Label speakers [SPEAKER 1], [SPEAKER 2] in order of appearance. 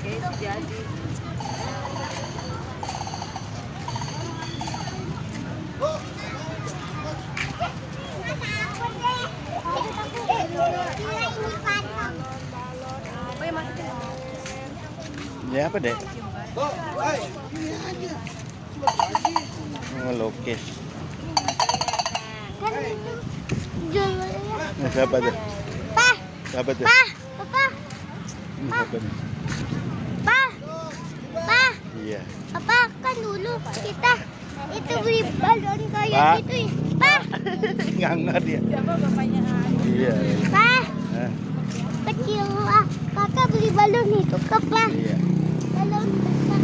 [SPEAKER 1] Udah jadi.
[SPEAKER 2] Ya apa deh? Ngelukis. Nah, siapa tuh?
[SPEAKER 1] Pa,
[SPEAKER 2] Siapa tuh?
[SPEAKER 1] pa, papa,
[SPEAKER 2] Siapa tuh?
[SPEAKER 1] pa, pa,
[SPEAKER 2] Iya.
[SPEAKER 1] papa kan dulu kita itu beli balon
[SPEAKER 2] Pa.
[SPEAKER 1] kayak gitu ya. Pa,
[SPEAKER 2] Nganga dia.
[SPEAKER 3] Siapa bapaknya?
[SPEAKER 2] Iya.
[SPEAKER 1] pa,
[SPEAKER 2] Nah,
[SPEAKER 1] kecil lah. Kakak beli balon itu ke pa.
[SPEAKER 2] iya.
[SPEAKER 1] Balon besar.